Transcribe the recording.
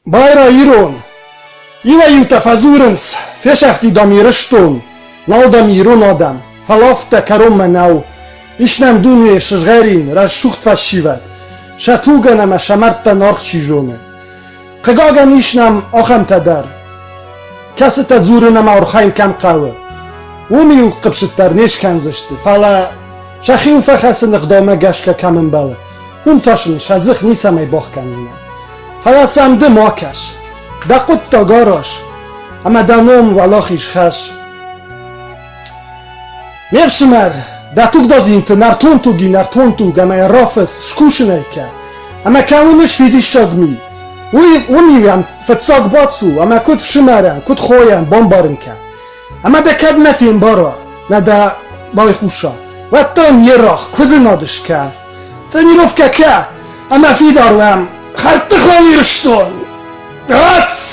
Байра ирон! Иуӕй-иутӕ фӕдзурынц, фесӕфти, дам, Ирыстон, нал, дам, ирон адӕм, фӕлӕ афтӕ кӕронмӕ нӕу. Ис нӕм дунейы сызгъӕрин, рӕсугъд фӕсивӕд, сӕ тугӕн ӕмӕ сӕ мӕрдтӕн аргъ чи зоны. Хъыгагӕн, ис нӕм ахӕмтӕ дӕр, кӕцытӕ дзурын ӕмӕ архайын кӕм хъӕуы, уым-иу хъыпсыт дӕр не скӕндзысты, фӕлӕ сӕхиуыл фӕхӕцыны гъдаумӕ гӕсгӕ кӕм ӕмбӕлы, уым та сын сӕ дзых ницӕмӕй бахкӕндзынӕ. Фӕлӕ сӕм ды ма кӕс, дӕ хъуыддаг араз, ӕмӕ дӕ ном уӕлахиз хӕсс. Ме фсымӕр, дӕ тугдадзинты нӕртон туги нӕртон туг ӕмӕ йӕ рафыс, скусын ӕй кӕ. Ӕмӕ кӕуыныс фидиссаг ми. Уый уым-иу фыццаг бацу ӕмӕ куыд фсымӕрӕн, куыд хойӕн бамбарын кӕ. Ӕмӕ дӕ кӕд нӕ фембара, нӕ дӕ байхъуса, уӕд та йын йе рагъ куыдзы над скӕ. Тренировкӕ кӕ ӕмӕ фидар уӕм! Хӕрдты хон Ирыстон! Ацц!